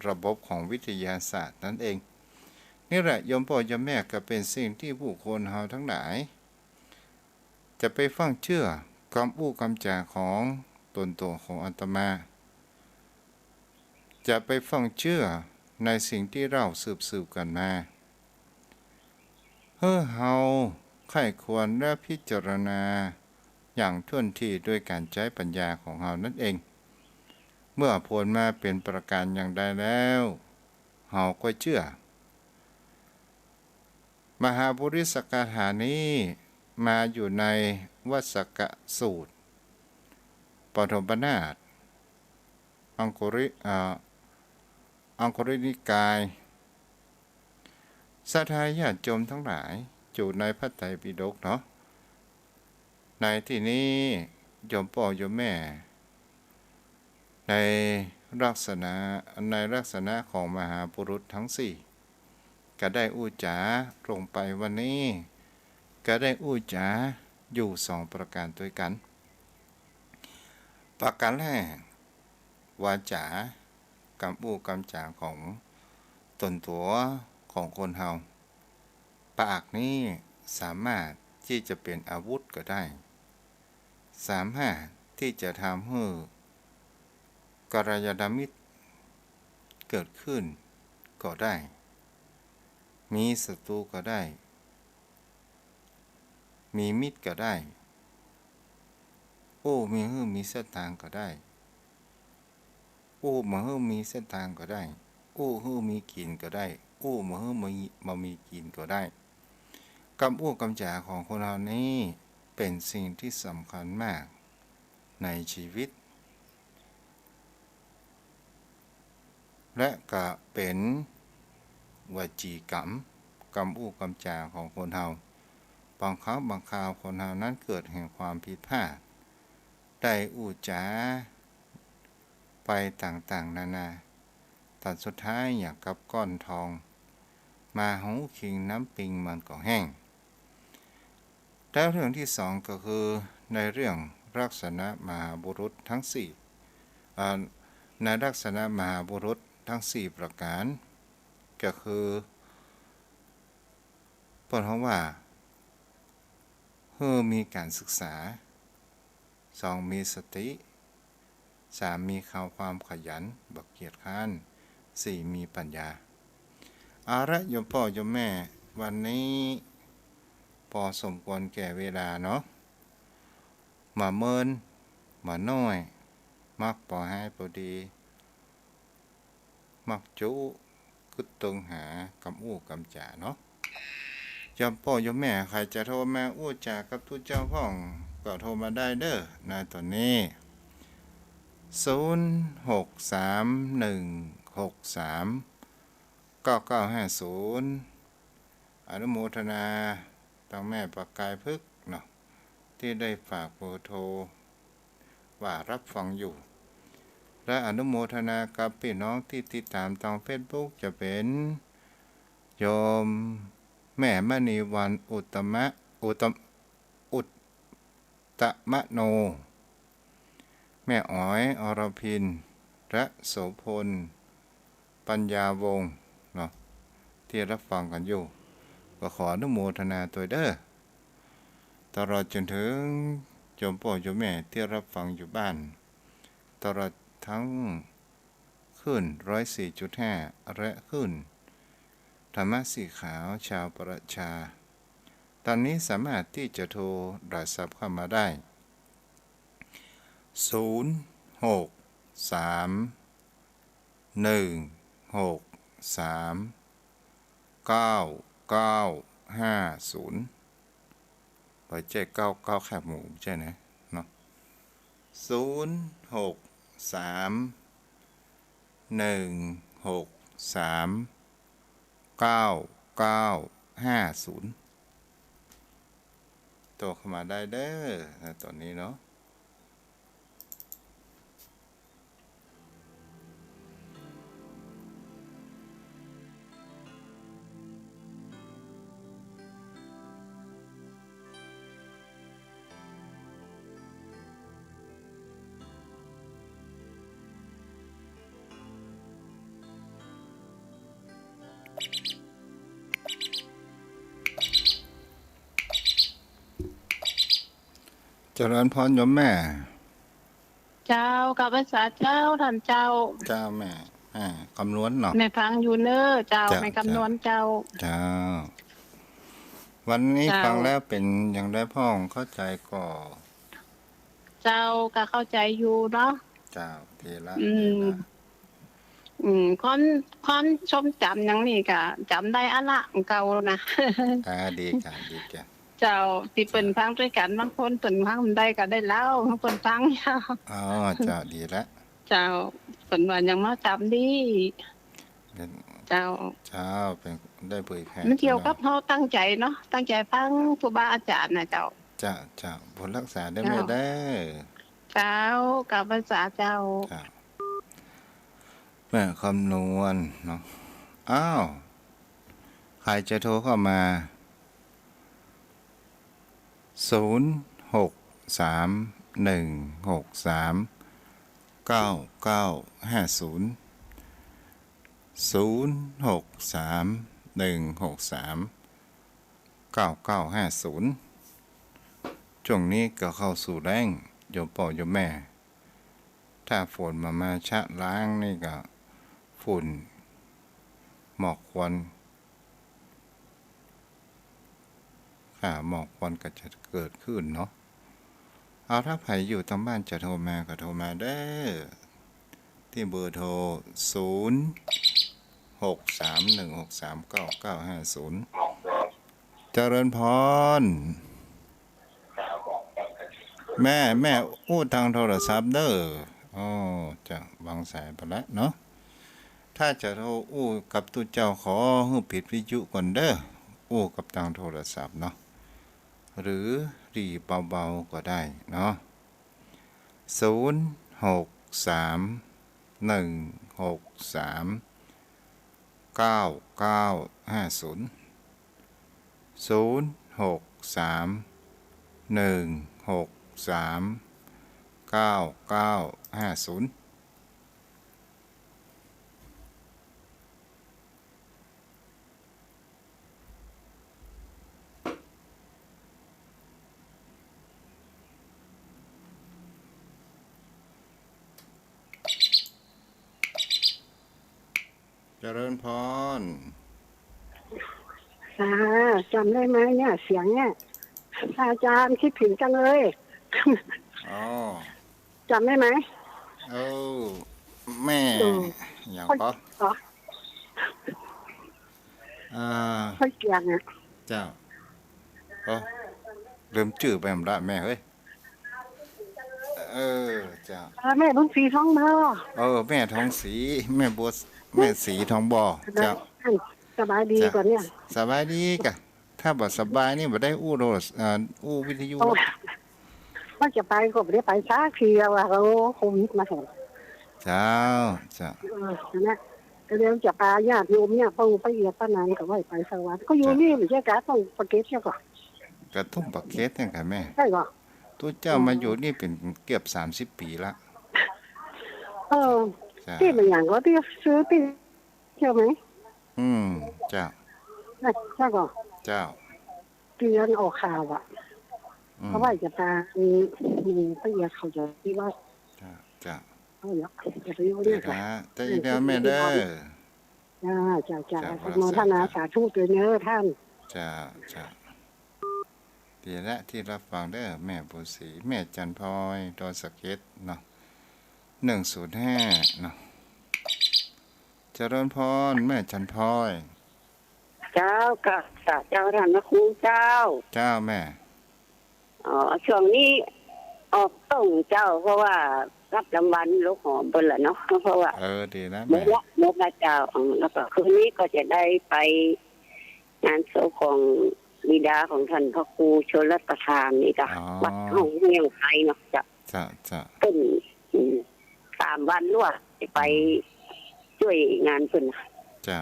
ระบบของวิทยาศาสตร์นั้นเอง นี่แหละโยมป้อโยมแม่ ก็เป๋นสิ่งตี้ผู้คนเฮาตังหลาย จะไปฟั่งเจื้อกำอู้กำจ๋าของตนตั๋วของอาตมา จะไปฟั่งเจื้อในสิ่งตี้เล่าสืบๆ กั๋นมา หื้อเฮาใคร่ครวญและพิจารณาอย่างถ้วนถี่โดยก๋านใจ๊ปัญญาของเฮานั้นเอง เมื่อผลมาเป๋นประก๋านอย่างใดแล้ว เฮาก็เจื้อ มหาปุริสคาถานี้มาอยู่ในวัสสกสูตร ปฐมนาถ อังคุริ อ่า อังคุรินิกาย ศรัทธาญาติโยมตังหลาย อยู่ในพระไตรปิฎกเนาะ ในตี้นี้โยมป้อโยมแม่ ในลักษณะ ในลักษณะของมหาปุรุษตังสี่ ก็ได้อู้จ๋าลงไปวันนี้ ก็ได้อู้จ๋าอยู่สองประก๋านตวยกั๋น ประก๋านแรก วาจ๋า กำอู้กำจ๋าของตนตั๋วของคนเฮา ปากนี้สามารถตี้จะเป๋นอาวุธก็ได้ สามารถตี้จะทำหื้อกัลยาณมิตรเกิดขึ้นก็ได้ มีศัตรูก็ได้ มีมิตรก็ได้ อู้มีหื้อมีเส้นตางก็ได้ อู้บ่หื้อมีเส้นตางก็ได้ อู้หื้อมีกิ๋นก็ได้ อู้บ่หื้อบ่มี บ่มีกิ๋นก็ได้ กำอู้กำจ๋าของคนเฮานี้เป๋นสิ่งตี้สำคัญมากในจีวิต และก็เป๋นวจีกรรม กำอู้กำจ๋าของคนเฮา บางครั้งบางคราวคนเฮานั้นเกิดแห่งความผิดพลาด ได้อู้จ๋าไปต่างๆ นานา ตัดสุดท้ายอย่างกับก้อนทอง มาหูคิงน้ำปิงมันก็แห้ง แล้วเรื่องตี้สองก็คือในเรื่องลักษณะมหาบุรุษทั้งสี่ อ่า ในลักษณะมหาบุรุษทั้งสี่ประก๋าน ก็คือ เปิ้นฮ้องว่า หื้อมีก๋านศึกษา สองมีสติ สามมีความขยัน บ่เกียจคร้าน สี่มีปัญญา เอาละโยมป้อโยมแม่ วันนี้ปอสมควรแก่เวลาเนาะ บ่าเมิน บ่าน้อย มักปอหายปอดี มักจุกึ๊ดเติงหากำอู้กำจ๋าเนาะ โยมป้อโยมแม่ใผจะโทรมาอู้จ๋ากับตุ๊เจ้าพ่อง ก็โทรมาได้เด้อ ในต๋อนนี้ ศูนย์ หก สาม หนึ่ง หก สาม เก้า เก้า ห้า ศูนย์ อนุโมทนาตังแม่ประกายพฤกษ์เนาะ ตี้ได้ฝากเบอร์โทรว่าฮับฟังอยู่ และอนุโมทนากับปี้น้องตี้ติดต๋ามตางเฟซบุ๊ก จะเป๋นโยมแม่มณีวรรณอุตตมะ อุตตม- อุตตมโน แม่อ๋อย อรพิน และโสภณ ปัญญาวงศ์เนาะ ตี้ฮับฟังกั๋นอยู่ ก็ขออนุโมทนาตวยเด้อ ตลอดจ๋นเถิงโยมป้อโยมแม่ตี้ฮับฟังอยู่บ้าน ตลอดตึงคลื่นร้อยสี่จุดห้า และคลื่นธรรมะสีขาวชาวประชา ต๋อนนี้สามารถตี้จะโทรโทรศัพท์เข้ามาได้ ศูนย์ หก สาม หนึ่ง หก สาม เก้า เก้า ห้า ศูนย์ บ่ใจ้ เก้า เก้า แคบหมู่ บ่ใจ้นะ เนาะ ศูนย์ หก สาม หนึ่ง หก สาม เก้า เก้า ห้า ศูนย์ โทรเข้ามาได้เด้อ ในต๋อนนี้เนาะ เจริญพรโยมแม่ เจ้า กราบไหว้สาเจ้า ต้านเจ้า เจ้าแม่ อ่า คำนวณเนาะ แม่ฟังอยู่เน้อเจ้า เจ้า แม่คำนวณเจ้า เจ้า วันนี้ เจ้า ฟังแล้วเป๋นอย่างใดพ่อง เข้าใจ๋ก่อ เจ้า ก็เข้าใจ๋อยู่เนาะ เจ้า ดีละ อืม ดีละ อืม ความ ความทรงจ๋ำอย่างนี้ก็จ๋ำได้อะละ เก่านะ อ่า ดีจ้ะ ดีจ้ะ เจ้า ตี้เปิ้นฟังตวยกั๋น บางคนเปิ้นฟังบ่ได้ก็ได้เล่าหื้อเปิ้นฟัง เจ้า อ๋อ เจ้า ดีละ เจ้า เปิ้นว่ายังบ่จ๋ำดี เป๋น เจ้า เจ้า เป๋นได้เผยแผ่ มันเกี่ยวกับ เนาะ เฮาตั้งใจ๋เนาะ ตั้งใจ๋ฟังครูบาอาจ๋ารย์นะเจ้า เจ้า เจ้า บุญฮักษาเด้อ เจ้า แม่เด้อ เจ้า กราบไหว้สาเจ้า เจ้า แม่คำนวณเนาะ อ้าว ใผจะโทรเข้ามา ศูนย์ หก สาม หนึ่ง หก สาม เก้า เก้า ห้า ศูนย์ ศูนย์ หก สาม หนึ่ง หก สาม เก้า เก้า ห้า ศูนย์ ช่วงนี้ก็เข้าสู่แล้ง โยมป้อโยมแม่ ถ้าฝนบ่ามาชะล้างนี่ก็ฝุ่น หมอกควัน ค่ะ หมอกควันก็จะเกิดขึ้นเนาะ เอา ถ้าใผอยู่ตางบ้านจะโทรมาก็โทรมาเด้อ ตี้เบอร์โทร ศูนย์ หก สาม หนึ่ง หก สาม เก้า เก้า ห้า ศูนย์ เจริญพร แม่ แม่อู้ตางโทรศัพท์เด้อ อ้อ จะวางสายไปแล้วเนาะ ถ้าจะโทรอู้กับตุ๊เจ้าขอหื้อปิดวิทยุก่อนเด้อ อู้กับตางโทรศัพท์เนาะ หรือหรี่เบาๆก็ได้เนาะ ศูนย์ หก สาม หนึ่ง หก สาม เก้า เก้า ห้า ศูนย์ ศูนย์ หก สาม หนึ่ง หก สาม เก้า เก้า ห้า ศูนย์ เจริญพร ค่ะ จ๋ำได้ไหมเนี่ย เสียงเนี่ย อาจ๋ารย์คิดถึงจังเลย อ๋อ จ๋ำได้ไหม เออ แม่ อืม หยังก่อ อ๋อ อ่า ค่อยเกียงอะ เจ้า โอ้ ลืมจื้อไปหมดละแม่เฮ้ย เออ เจ้า เออ แม่บุญศรีทองบัว เออ แม่ทองศรี แม่บัว แม่ศรีทองบัว เจ้า สบายดีก่อเนี่ย สบายดีก่อ ถ้าบ่สบายนี่บ่ได้อู้โทร เอ่อ อู้วิทยุ โอ้ ว่าจะไปก็บ่ได้ไปสักทีแล้วว่า โอ้ โควิดมาแถม เจ้า เจ้า เออ นั่นแหละ ก็เดี๋ยวจะปาญาติโยมเนี่ย ป้องไปเอียดป้านางก็ไหว้ไปสักวัน ก็อยู่นี่ เจ้า บ่ใจ้กา ต้องปากเกร็ดเสียก่อ กระทุ่มปากเกร็ดเนี่ยค่ะแม่ ใจ้ก่อ ตุ๊เจ้ามาอยู่นี่เป๋นเกือบสามสิบปี๋ละ เออ เจ้า ตี้มันหยังก่อ ตี้ซื้อตี้ เที่ยวไหม อืม เจ้า นะ เจ้าก่อ เจ้า ตี้อันออกข่าวอะ อืม เขาว่าจะปา อืม อืม ป้าเอียดเขาจะตี้ว่า เจ้า เจ้า เอาเนาะ จะไปอยู่เนี่ย เจ้า เจ้า อีกแล้วแม่เด้อ เจ้า เจ้า เจ้า อนุโมทนาสาธุตวยเน้อต้าน เจ้า เจ้า ดีละตี้ฮับฟังเด้อ แม่บุญศรี แม่จันทร์พลอย ดอยสะเก็ดเนาะ หนึ่งศูนย์ห้า เนาะ เจริญพร แม่จันทร์พลอย เจ้า กราบเจ้าต้านพระครูเจ้า เจ้าแม่ อ๋อ ช่วงนี้ออกตรงเจ้า เพราะว่าฮับรางวัลลูกหอมเปิ้นละเนาะ เพราะว่า เออ ดีนะ หมดละ แม่ หมดละเจ้า อืม แล้วก็คืนนี้ก็จะได้ไปงานศพของบิดาของต้านพระครูชลประทานนี่เจ้า อ๋อ วัดห้องเฮียงไทยเนาะเจ้า เจ้า เจ้า เปิ้น อืม สามวันรวดไป อืม จ้วยงานเปิ้น เจ้า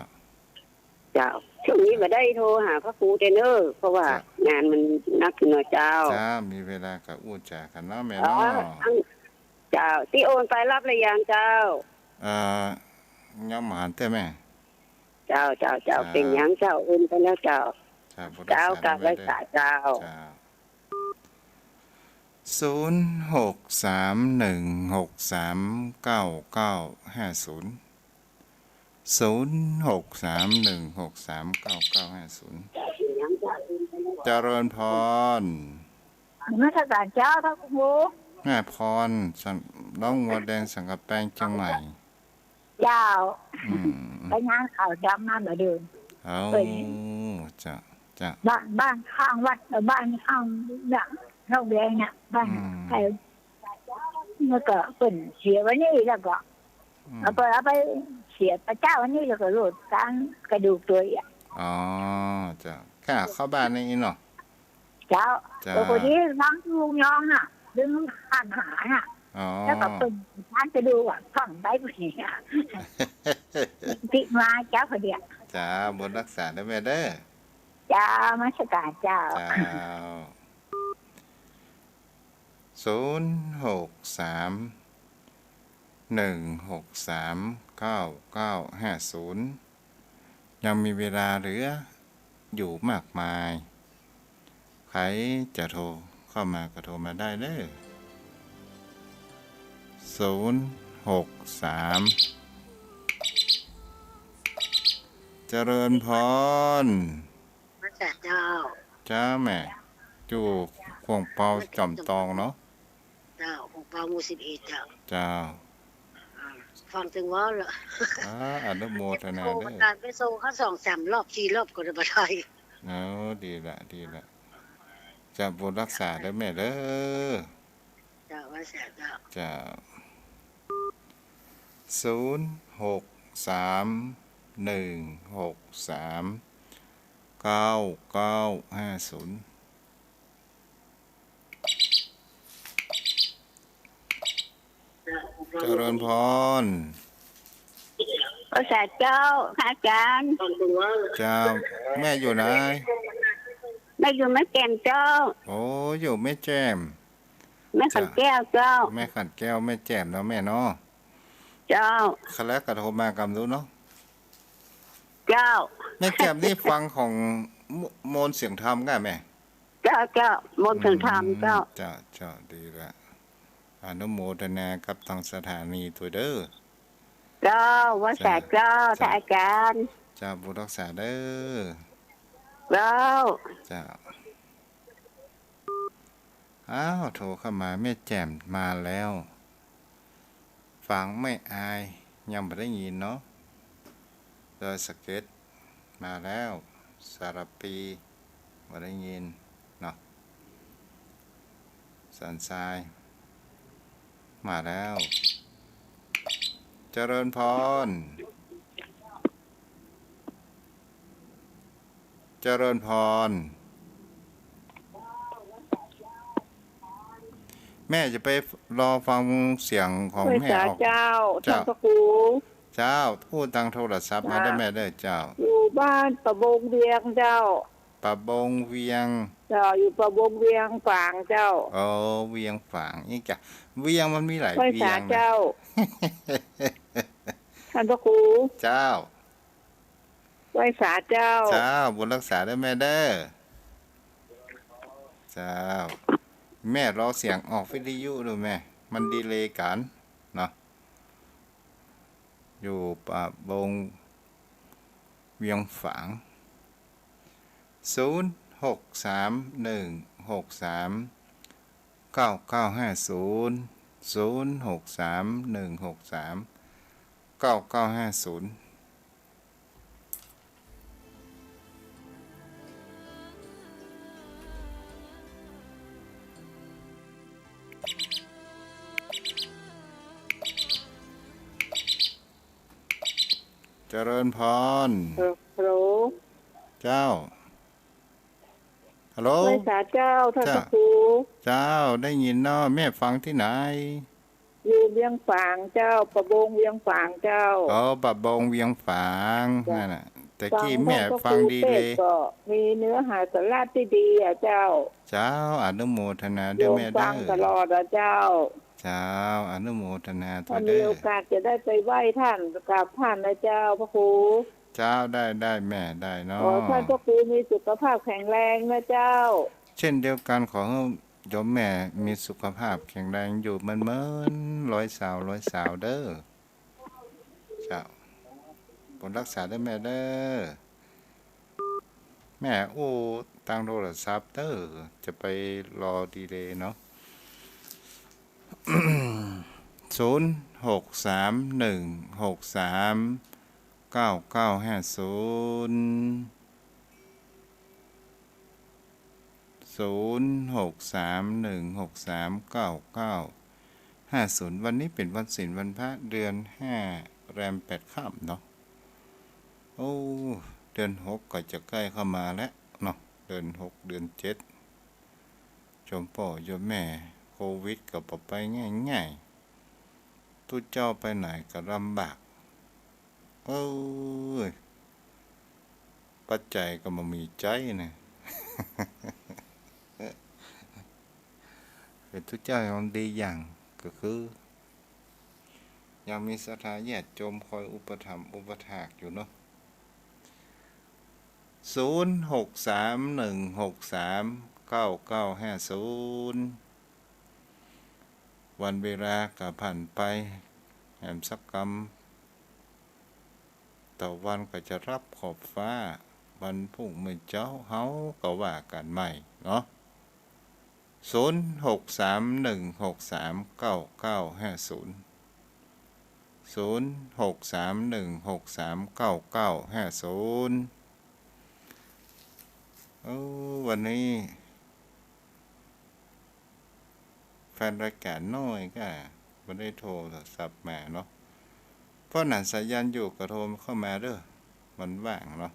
เจ้า ช่วงนี้บ่ได้โทรหาพระครูเต้อเน้อ เพราะว่า เจ้า งานมันนักเนาะเจ้า เจ้า มีเวลาก็อู้จ๋ากั๋นเนาะแม่เนาะ อ๋อ อัน เจ้า ตี้โอนไปฮับหรือยังเจ้า เอ่อ ยังบ่หันเตื้อแม่ เจ้า เจ้า เจ้า เจ้า เป๋นหยังเจ้า โอนไปแล้วเจ้า เจ้า บ่รักษา เจ้า กราบไหว้สาเจ้า เจ้า ศูนย์ หก สาม หนึ่ง หก สาม เก้า เก้า ห้า ศูนย์ ศูนย์ หก สาม หนึ่ง หก สาม เก้า เก้า ห้า ศูนย์ เจริญพร นมัสการเจ้า พระครู แม่พร สัง น้องวัวแดงสังกะแปงเจียงใหม่ เจ้า อืม ไปงานเขาดำมาบ่าเดิม เอา เปิ้น เจ้า เจ้า บ้าน บ้านข้างวัด บ้านข้างเนี่ย นอกแดงเนี่ย บ้าน อืม ใคร แล้วก็เปิ้นเสียวันนี้ แล้วก็ อืม เอาไป เอาไปเสียพระเจ้าวันนี้ แล้วก็โลดตางกระดูกตวยอะ อ๋อ เจ้า ค่ะ เข้าบ้านนี่เนาะ เจ้า เจ้า แล้วพอดีฟังลุงยองน่ะ เรื่องอาหารน่ะ อ๋อ แล้วก็เปิ้น ฟังจะดูอ่ะ ฟังไปพอดีอ่ะ ติมาเจ้าพอดีอ่ะ เจ้า บุญรักษาเด้อแม่เด้อ เจ้า นมัสการเจ้า เจ้า ศูนย์ หก สาม หนึ่ง หก สาม เก้า เก้า ห้า ศูนย์ ยังมีเวลาเหลืออยู่มากมาย ใผจะโทรเข้ามาก็โทรมาได้เด้อ ศูนย์หกสาม เจริญพร พระเจ้า เจ้าแม่ อยู่ขวงเปาจ๋อมตองเนาะ เจ้า ขวงเปาหมู่สิบเอ็ด เจ้า เจ้า อ่า ฟังตึงว่าเหรอ อ่า อนุโมทนาเด้อ โอ้ การไปส่งเขาสองสามรอบสี่รอบก็ได้บ่ได้ เออ ดีละ ดีละ เจ้า บุญรักษาเด้อแม่เด้อ เจ้า ไหว้สาเจ้า เจ้า ศูนย์หกสามหนึ่งหกสามเก้าเก้าห้าศูนย์ เจริญพร ไหว้สาเจ้า พระอาจารย์ เจ้า แม่อยู่ไหน แม่อยู่แม่แจ่มเจ้า โอ้ อยู่แม่แจ่ม แม่ขันแก้วเจ้า แม่ขันแก้ว แม่แจ่มเนาะแม่เนาะ เจ้า ครั้งแรกก็โทรมากำดูเนาะ เจ้า แม่แจ่มนี่ฟังของม- มนต์เสียงธรรมก่ะแม่ เจ้า เจ้า มนต์เสียงธรรมเจ้า อืม เจ้า เจ้า ดีละ อนุโมทนากับทางสถานีตังเด้อ เจ้า ไหว้สาเจ้า เจ้า พระอาจารย์ เจ้า บุญรักษาเด้อ เจ้า เจ้า อ้าว โทรเข้ามา แม่แจ่มมาแล้ว ฝางแม่อาย ยังบ่ได้ยินเนาะ ดอยสะเก็ด มาแล้ว สารภี บ่ได้ยินเนาะ สันทราย มาแล้ว เจริญพร เจริญพร แม่จะไปรอฟังเสียงของแม่ออก ไหว้สาเจ้า เจ้า ท่านพระครู เจ้า อู้ตางโทรศัพท์มาเด้อ เจ้า แม่เด้อ เจ้า อยู่บ้านประบงเวียงเจ้า ประบงเวียง เจ้า อยู่ประบงเวียงฝางเจ้า อ๋อ เวียงฝาง นี่จ้ะ เวียงมันมีหลาย ไหว้สา เวียงนะ เจ้า ท่านพระครู เจ้า ไหว้สาเจ้า เจ้า บุญรักษาเด้อแม่เด้อ เจ้า แม่รอเสียงออกวิทยุดูแม่ มันดีเลย์กั๋นเนาะ อยู่ประบงเวียงฝาง ศูนย์หกสามหนึ่งหกสามเก้าเก้าห้าศูนย์ ศูนย์หกสามหนึ่งหกสามเก้าเก้าห้าศูนย์ เจริญพร เออ ฮัลโหล เจ้า ฮัลโหล ไหว้สาเจ้า ท่าน เจ้า พระครู เจ้า ได้ยินเนาะ แม่ฟังตี้ไหน อยู่เวียงฝางเจ้า ประบงเวียงฝางเจ้า อ๋อ ประบงเวียงฝาง เจ้า นั่นน่ะ แต่กี้แม่ฟังดีเลย ฟังท่านพระครูเทศน์ก็มีเนื้อหาสาระตี้ดีอะเจ้า เจ้า อนุโมทนาเด้อแม่เด้อ โยมฟังตลอดอะเจ้า เจ้า อนุโมทนาตังเด้อ ถ้ามีโอกาสจะได้ไปไหว้ท่าน กราบท่านนะเจ้า พระครู เจ้า ได้ ได้แม่ ได้เนาะ ขอท่านพระครูมีสุขภาพแข็งแรงนะเจ้า เช่นเดียวกั๋น ขอหื้อโยมแม่มีสุขภาพแข็งแรงอยู่เมินๆ ร้อยซาว ร้อยซาวเด้อ เจ้า บุญรักษาเด้อแม่เด้อ แม่อู้ตางโทรศัพท์เด้อ จะไปรอดีเลย์เนาะ ศูนย์หกสามหนึ่งหกสามเก้าเก้าห้าศูนย์ ศูนย์หกสามหนึ่งหกสามเก้าเก้าห้าศูนย์ วันนี้เป๋นวันศีลวันพระ เดือนห้า แรมแปดค่ำเนาะ โอ้ เดือนหกก็จะใก้เข้ามาแล้วเนาะ เดือนหก เดือนเจ็ด โยมป้อโยมแม่ โควิดก็บ่ไปง่ายๆ ตุ๊เจ้าไปไหนก็ลำบาก เอ้ย ปัจจัยก็บ่มีใจ๊นะ เป๋นตุ๊เจ้ายังดีอย่างก็คือ ยังมีศรัทธาญาติโยมคอยอุปถัมภ์อุปถากอยู่เนาะ ศูนย์หกสามหนึ่งหกสามเก้าเก้าห้าศูนย์ วันเวลาก็ผ่านไปแหมสักกำ ตะวันก็จะลับขอบฟ้า วันพรุ่งมื้อเจ๊าเฮาก็ว่ากั๋นใหม่เนาะ ศูนย์ หก สาม หนึ่ง หก สาม เก้า เก้า ห้า ศูนย์ ศูนย์ หก สาม หนึ่ง หก สาม เก้า เก้า ห้า ศูนย์ เออ วันนี้ แฟนรายก๋านน้อยก็บ่ได้โทรศัพท์มาเนาะ เพราะหนังสัญญาณอยู่ก็โทรเข้ามาเด้อ มันว่างเนาะ